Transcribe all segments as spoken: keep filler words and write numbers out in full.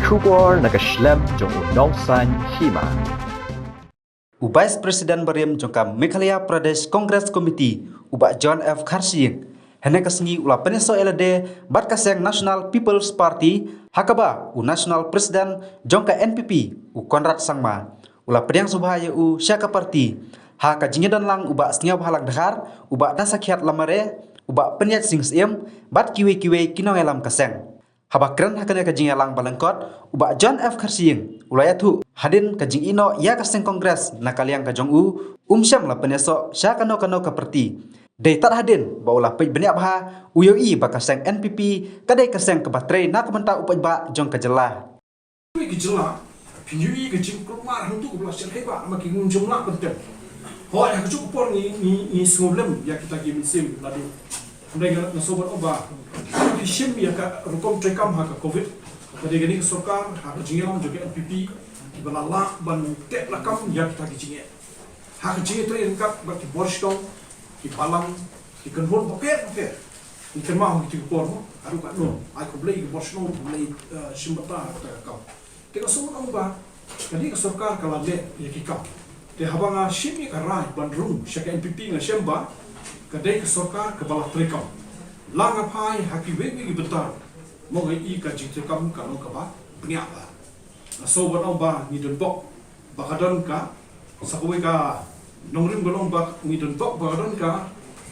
Khubor na ka shlem jong u Nongsaiñ Hima. U Vice President barim jong ka Meghalaya Pradesh Congress Committee, u Bah John F Kharshiing, hynne ka sngi u la pynïasoh ïa lade bad ka seng National People's Party, ha kaba u National President jong ka N P P, u Conrad Sangma, u la pdiang sngewbha ïa u sha ka party. Ha ka jingïadon lang u Bah Sniawbhalang Dhar, u Bah Dasakhiat Lamare, u Bah Pynïaid Sing Syiem, bad kiwei kiwei ki nongïalam ka seng. Haba kren ha kane ka jingïalang ba lyngkot, u Bah John F Kharshiing u la ïathuh, hadien ka jingïehnoh ïa ka seng Congress na ka liang ka jong u, um shym la pynïasoh sha kano kano ka party. Dei tad hadien ba u la peit bniah bha, u ïohi ba ka seng N P P ka dei ka seng kaba trei na ka bynta u paidbah jong ka jylla. Ki jylla, phin ïohi ka jingkulmar hangtu kaba la shyrkhei bha, namar ki ngim jong la pynthep. Hooid, ha kajuh ka por ngi, ngi, ngi sngewlem ïa kita ki mynsiem naduh. Hynrei nga, nga sngewbha ban ong ba, ki shim ïa ka rukom treikam ha ka Covid, ka dei kane ka sorkar, ha ka jingïalam jong ka N P P, kiba la lah ban tep lakam ïa kita ki jingeh. Ha ka jingïatrei ryngkat bad ki bor shnong, ki balang, ki kynhun bapher bapher. Ngi kynmaw ha kito ki por mo, haduh katno, ai khublei ki bor shnong, khublei, eh, shim bynta ha kata ka kam. Te nga sngewbha ban ong ba, kane ka sorkar ka la leh ïa ki kam. Te haba nga shim ïa ka rai ban rung sha ka N P P nga shem ba, ka dei ka sorkar kaba la treikam. La nga phai ha kiwei kiwei ki bynta, mo nga ïohi ka jingtreikam ka long kaba bniah bha. Nga sngewbha ban ong ba ngi don bok ba ka don ka, sa kawei ka nongrim ka long ba ngi don bok ba ka don ka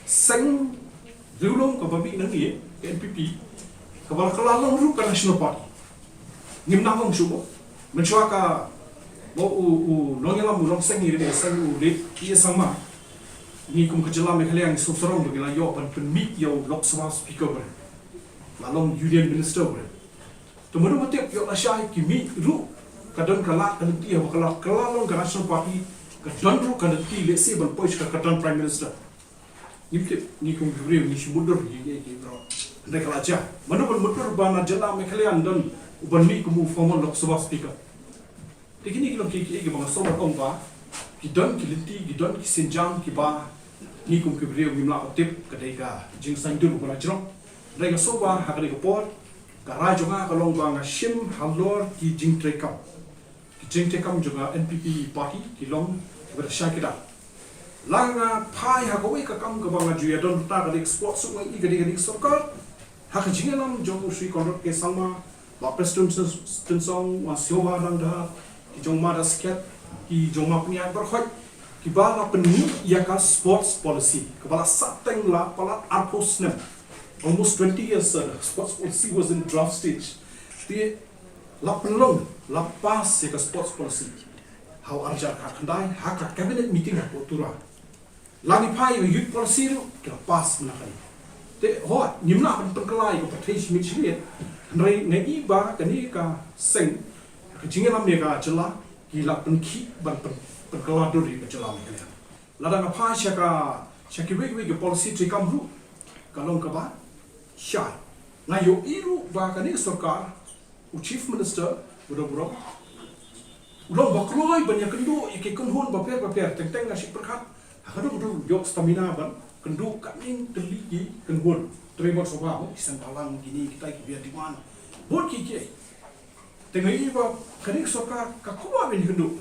seng riewlum kaba mih na ngi, ka N P P, kaba la kylla long ruh ka National Party. Ngim nang ong shuh mo. Mynshuwa ka, mo u, u nongïalam u long seng ïa ka seng u late P A Sangma. Ngi kum ka jylla Meghalaya ngi sngewsarong ba ngi la ïoh ban pynmih ïa u Lok Sabha Speaker ba la long Union Minister ba. Te mano ba tip ïoh lashai ki mih ruh ka don ka lad ka lynti haba ka la, ka la long ka National Party, ka don ruh ka lynti lehse ban poi sha ka don Prime Minister. Ngim tip, ngi kum ki briew ngi shu mutdur ïa ki, ki briew. Hynrei ka la jia. Mano ban mutdur ba na jylla Meghalaya don uban mih kum u former Lok Sabha Speaker. Te kine ki long ki, ki, kiba nga sngewbha ban ong ba ki don ki lynti, ki don ki sienjam kiba ngi kum ki briew ngim lah ban tip, ka dei ka jingsaindur ba la jrong. Hynrei nga sngewbha ha kane ka por, ka rai jong nga ka long ba nga shim halor ki jingtreikam. Ki jingtreikam jong ka N P P party ki long kiba da shai kdar. La nga phai ha kawei ka kam kaba nga ju ïadon bynta, ka dei ka sports, nga ïohi ka dei, ka dei ka sorkar. Ha ka jingïalam jong u Shri Conrad K Sangma, Bah Prestone Tynsong, Bah Sniawbhalang Dhar, ki jong Ma Dasakhiat, ki jong Ma Pynïaid, baroh khoit kiba la pynmih ïa ka sports policy kaba la sah teng la palat arphew snem. Almost twenty years, uh, sports policy was in draft stage. Te la pynlong, la pass ïa ka sports policy ha u arhajar khatkhyndai ha ka cabinet meeting hapoh Tura. La ngi phai ïa ka youth policy ruh ki la pass mynta ka dei. Te hooid, ngim lah ban pynkylla ïa ka pyrthei shimet shimet. Hynrei nga i ba kane ka seng, ka jingïalam ïa ka jylla, ki la pynkhih ban pyn, pynkylla dur ïa ka jylla Meghalaya. Lada nga phai sha ka, sha kiwei kiwei ki policy treikam ruh ka long kaba shai. Nga ïohi ruh ba kane ka sorkar, u Chief Minister, u dang burom, u long ba kloi ban ïakynduh ïa ki kynhun bapher bapher, teng teng nga shu pyrkhat, ha ka dang dang ïoh stamina ban kynduh katne tylli ki kynhun, trei bad sngewbha mo, ki seng balang, kine kitai, ki biang demand, bun kiei kiei. Te nga ïohi ba kane ka sorkar ka kwah ban ïakynduh.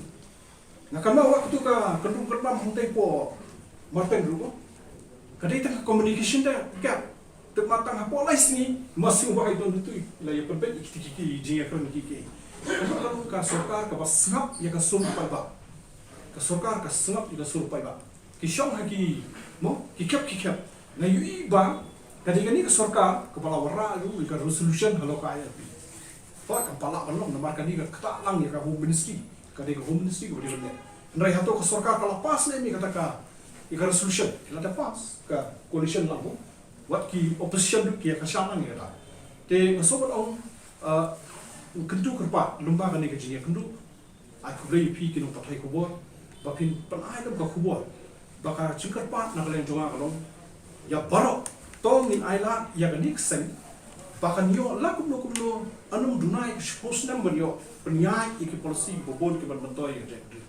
Nga kynmaw wat katu ka kyndrum kyndam hangtei hapoh Marpen ruh. Ka dei tang ka communication da gap. Te ma tang hapoh lai sngi, ma shu wai don tu la ïa pynbeit ïa kiti ki jingïakren kiei kiei. Ka dei ka sorkar kaba sngap ïa ka sur paidbah. Ka sorkar ka sngap ïa ka sur paidbah. Ki shong ha ki, mo, ki khep ki khep. Nga ïohi ba ka dei kane ka sorkar kaba la wanrah ruh ïa ka resolution halor ka I L P. Ba ka ba lah ban long namar kane ka ktah lang ïa ka Home Ministry. Ka dei ka Home Ministry kaba dei ban leh. Hynrei hato ka sorkar ka la pass ne em ïa kata ka, ïa ka resolution? Ki la da pass, ka coalition lang mo. Wat ki opposition ruh ki ïa kyrshan lang ïa kata. Te nga sngewbha ban ong, uh, kyntu kyrpad lyngba kane ka jingïakynduh. Ai khublei ïa phi ki nongpathai khubor ba phin pynai lem ka khubor. Ba ka jingkyrpad na ka liang jong nga ka long, ïa baroh, to ngin ailad ïa kane ka seng ba kan ïoh la kumno kumno, ym duna ïa ka shiphew snem ban ïoh pynïaid ïa ki policy ba bun ki ban myntoi ïa ka jaitbynriew.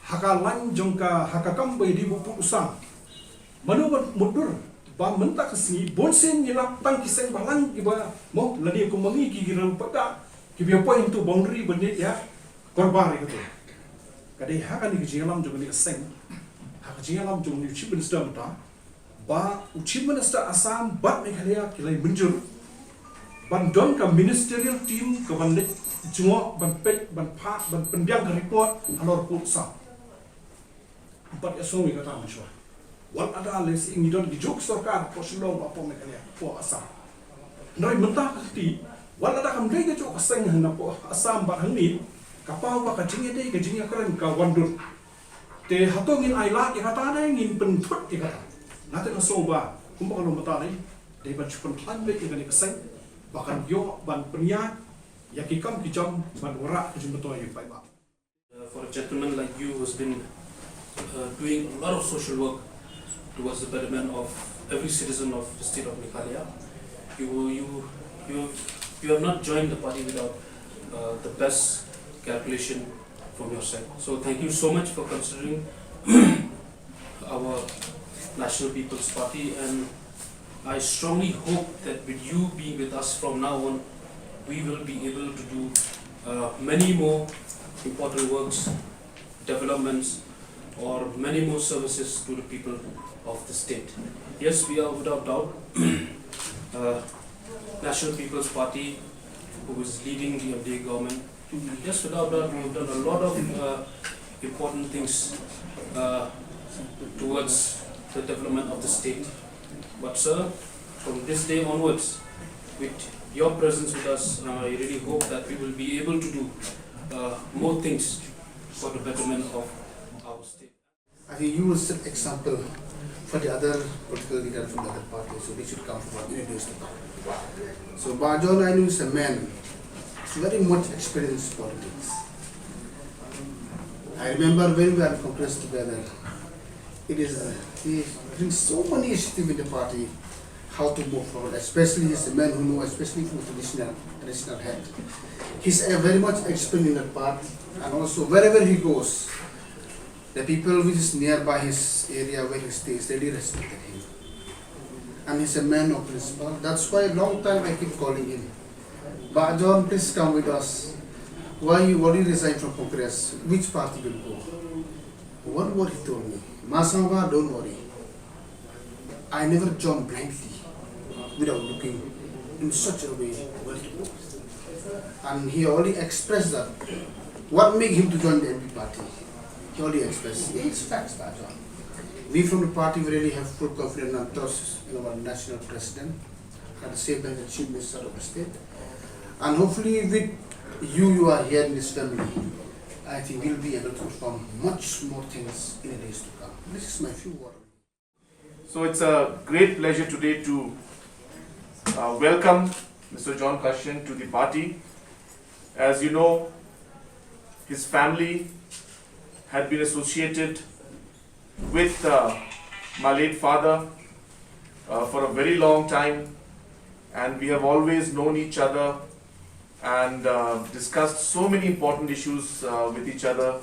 Ha ka lain jong ka, ha ka kam ba ïadei bad u pud u sam, mano ban mutdur ba mynta ka sngi bun sien ngi lap tang ki seng balang kiba, mo, lane kum ma ngi ki, ki rangbah paidbah, Ki ba ïa poi hangto boundary ban ïa, ïa, korbar ïa kato. Ka dei ha kane ka jingïalam jong kane ka seng, ha ka jingïalam jong u Chief Minister mynta, ba u Chief Minister Assam bad Meghalaya ki la ïa mynjur ban don ka ministerial team ka ban leit jngoh, ban peit, ban phah, ban pynbiang ka report halor pud Assam. Bad ïa sngewbha kata mynshuwa. Wat lada lehse ngi don ki juh sorkar hapoh Shillong, hapoh Meghalaya, hapoh Assam. Hynrei mynta ka kti, wat lada kam dei ka juh ka seng hapoh Assam bad hangne, ka paw ba ka jingïadei ka jingïakren ka wan dud. Te hato ngin ailad ïa kata ne ngin pynthut ïa kata? Nga te nga sngew ba kumba ka long mynta ne, dei ban shu pynkhlaiñ beit ïa kane ka seng ba kan ïoh ban pynïaid ïa ki kam ki jam ban wanrah ka jingmyntoi ïa u paidbah. Uh, for a gentleman like you who's been uh, doing a lot of social work towards the betterment of every citizen of the state of Meghalaya, you you you you have not joined the party without uh, the best calculation from your side. So thank you so much for considering our National People's Party, and I strongly hope that with you being with us from now on, we will be able to do uh, many more important works, developments, or many more services to the people of the state. Yes, we are without doubt uh, National People's Party, who is leading the M D A government. And yes, without doubt, we have done a lot of uh, important things uh, towards the development of the state. But sir, from this day onwards, with your presence with us, uh, I really hope that we will be able to do uh, more things for the betterment of our state. I think you will set example for the other political leader from the other party, so they should come forward in the days to come. So Bah John, I know, is a man who's very much experienced politics. I remember when we were in Congress together. It is, he brings so many initiatives in the party, how to move forward, especially he's a man who knows, especially from traditional, traditional head. He's a very much experienced in that part, and also wherever he goes, the people which is nearby his area where he stays, they really respected him. And he's a man of principle. That's why long time I keep calling him. Bah John, please come with us. Why you, why you resign from Congress? Which party will go? One word he told me, Masanga, don't worry. I never jump blindly without looking in such a way where to go. And he already expressed that. What made him to join the N P party? He already expressed. It's facts, Bah John. We from the party, we really have full confidence and trust in our national president, at the same time the Chief Minister of the state. And hopefully with you, you are here in this family, I think we'll be able to perform much more things in the days to come. This is my few words. So it's a great pleasure today to uh, welcome Mister John Kharshiang to the party. As you know, his family had been associated with uh, my late father uh, for a very long time, and we have always known each other and uh, discussed so many important issues uh, with each other.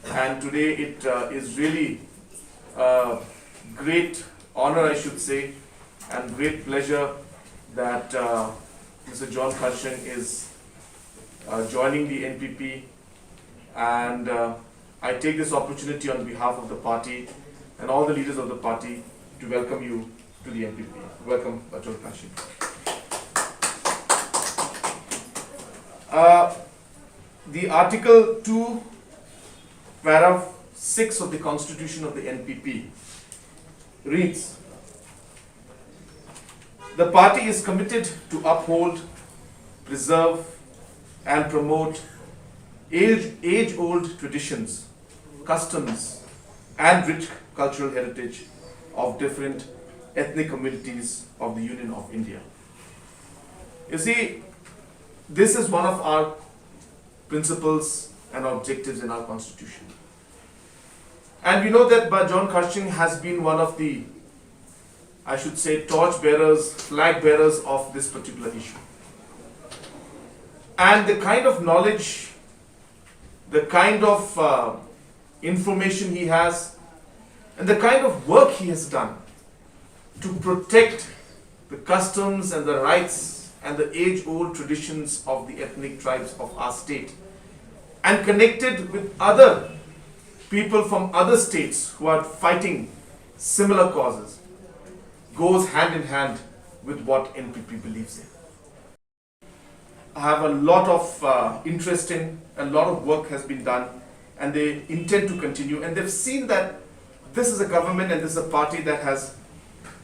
And today it uh, is really a great honor, I should say, and great pleasure that uh, Mister John Kharshiang is uh, joining the N P P. And uh, I take this opportunity on behalf of the party and all the leaders of the party to welcome you to the N P P. Welcome, Bah John Kharshiang. Uh, the Article two, Paragraph six of the Constitution of the N P P reads, "The party is committed to uphold, preserve, and promote age, age-old traditions, customs, and rich cultural heritage of different ethnic communities of the Union of India." You see, this is one of our principles and objectives in our constitution. And we know that Bah John Kharshiang has been one of the, I should say, torch bearers, flag bearers of this particular issue. And the kind of knowledge, the kind of uh, information he has, and the kind of work he has done to protect the customs and the rights and the age-old traditions of the ethnic tribes of our state, and connected with other people from other states who are fighting similar causes, goes hand in hand with what N P P believes in. I have a lot of uh, interest in, a lot of work has been done, and they intend to continue. And they've seen that this is a government and this is a party that has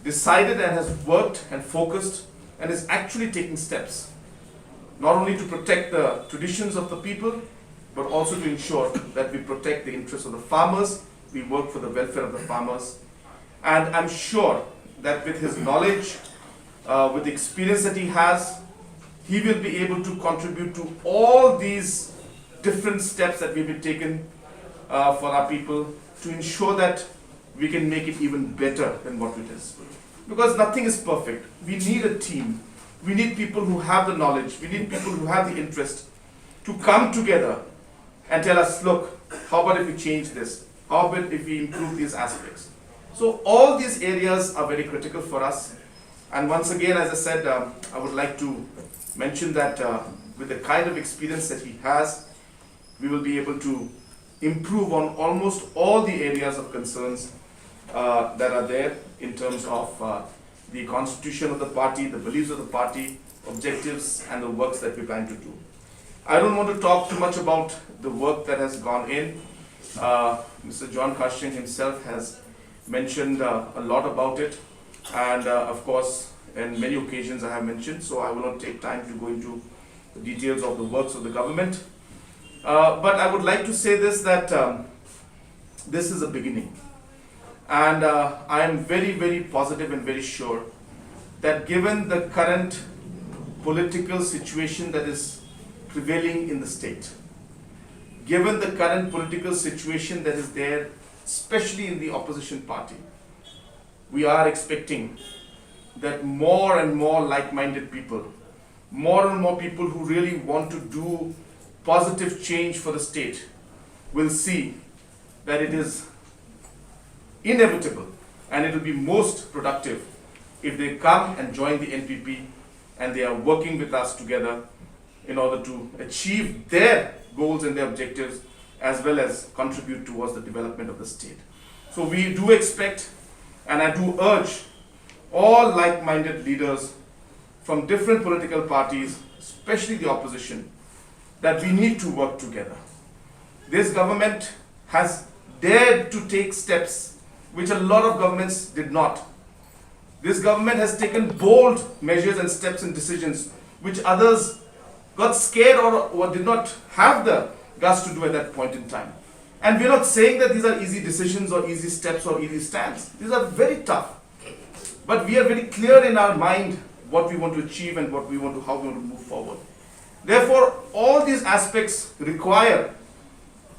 decided and has worked and focused and is actually taking steps not only to protect the traditions of the people, but also to ensure that we protect the interests of the farmers, we work for the welfare of the farmers. And I'm sure that with his knowledge, uh, with the experience that he has, he will be able to contribute to all these different steps that will be taken uh, for our people to ensure that we can make it even better than what it is. Because nothing is perfect. We need a team. We need people who have the knowledge. We need people who have the interest to come together and tell us, "Look, how about if we change this? How about if we improve these aspects?" So all these areas are very critical for us. And once again, as I said, um, I would like to mention that uh, with the kind of experience that he has, we will be able to improve on almost all the areas of concerns uh, that are there in terms of uh, the constitution of the party, the beliefs of the party, objectives, and the works that we plan to do. I don't want to talk too much about the work that has gone in. Uh, Mister John Kharshiing himself has mentioned uh, a lot about it, and uh, of course, in many occasions I have mentioned, so I will not take time to go into the details of the works of the government. Uh, but I would like to say this, that um, this is a beginning. And uh, I am very, very positive and very sure that given the current political situation that is prevailing in the state, given the current political situation that is there, especially in the opposition party, we are expecting that more and more like-minded people, more and more people who really want to do positive change for the state will see that it is inevitable and it will be most productive if they come and join the N P P and they are working with us together in order to achieve their goals and their objectives as well as contribute towards the development of the state. So we do expect, and I do urge all like-minded leaders from different political parties, especially the opposition, that we need to work together. This government has dared to take steps which a lot of governments did not. This government has taken bold measures and steps and decisions which others got scared or, or did not have the guts to do at that point in time. And we're not saying that these are easy decisions or easy steps or easy stands. These are very tough. But we are very clear in our mind what we want to achieve and what we want to, how we want to move forward. Therefore, all these aspects require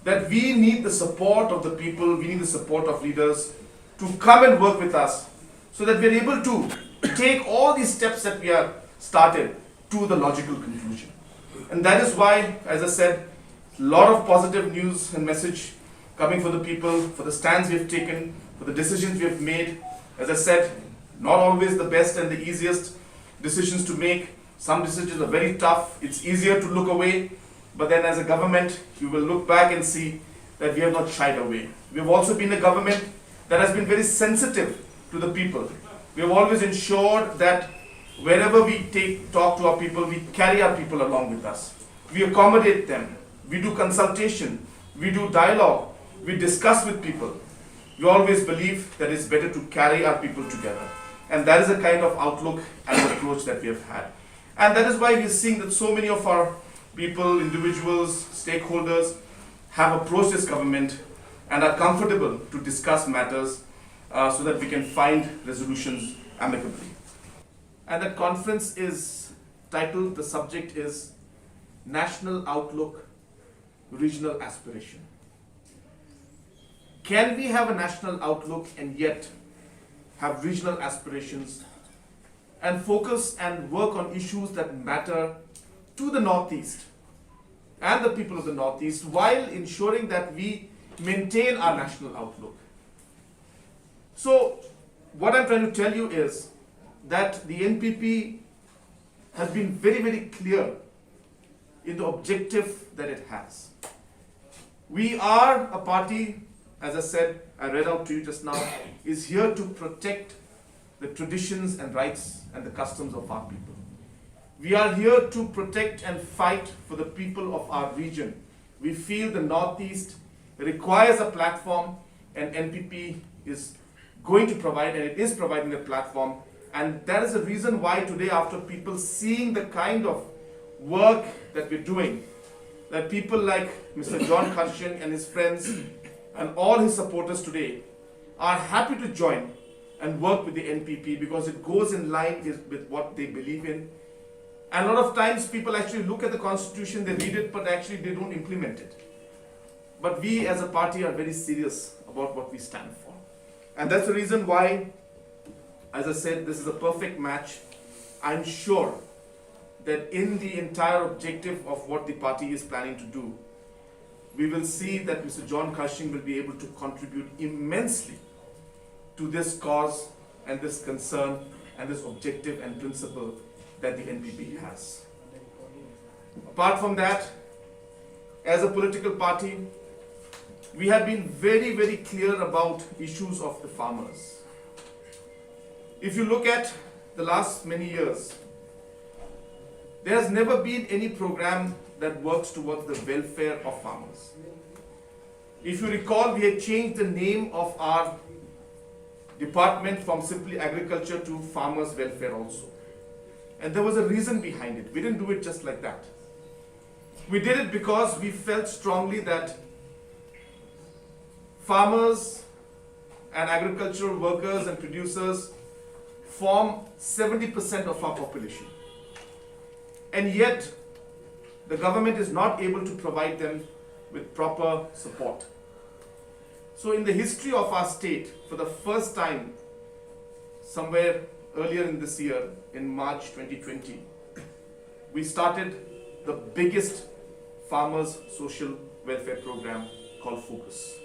that we need the support of the people, we need the support of leaders to come and work with us so that we're able to take all these steps that we have started to the logical conclusion. And that is why, as I said, a lot of positive news and message coming for the people, for the stands we have taken, for the decisions we have made. As I said, not always the best and the easiest decisions to make. Some decisions are very tough. It's easier to look away. But then as a government, you will look back and see that we have not shied away. We have also been a government that has been very sensitive to the people. We have always ensured that wherever we take, talk to our people, we carry our people along with us. We accommodate them. We do consultation. We do dialogue. We discuss with people. We always believe that it's better to carry our people together. And that is the kind of outlook and approach that we have had. And that is why we are seeing that so many of our people, individuals, stakeholders have approached this government and are comfortable to discuss matters uh, so that we can find resolutions amicably. And that conference is titled, the subject is National Outlook, Regional Aspiration. Can we have a national outlook and yet have regional aspirations and focus and work on issues that matter to the Northeast and the people of the Northeast while ensuring that we maintain our national outlook? So, what I'm trying to tell you is that the N P P has been very, very clear in the objective that it has. We are a party, as I said, I read out to you just now, is here to protect the traditions and rights and the customs of our people. We are here to protect and fight for the people of our region. We feel the Northeast requires a platform, and N P P is going to provide, and it is providing the platform. And that is the reason why today, after people seeing the kind of work that we're doing, that people like Mister John Kharshiang and his friends and all his supporters today are happy to join and work with the N P P because it goes in line is, with what they believe in. And a lot of times people actually look at the constitution, they read it, but actually they don't implement it. But we as a party are very serious about what we stand for. And that's the reason why, as I said, this is a perfect match. I'm sure that in the entire objective of what the party is planning to do, we will see that Mister John Kharshiang will be able to contribute immensely to this cause and this concern and this objective and principle that the N P P has. Apart from that, as a political party, we have been very, very clear about issues of the farmers. If you look at the last many years, there has never been any program that works towards the welfare of farmers. If you recall, we had changed the name of our department from simply agriculture to farmers welfare also. And there was a reason behind it. We didn't do it just like that. We did it because we felt strongly that farmers and agricultural workers and producers form seventy percent of our population. And yet, the government is not able to provide them with proper support. So, in the history of our state, for the first time, somewhere earlier in this year, in March twenty twenty, we started the biggest farmers' social welfare program called Focus.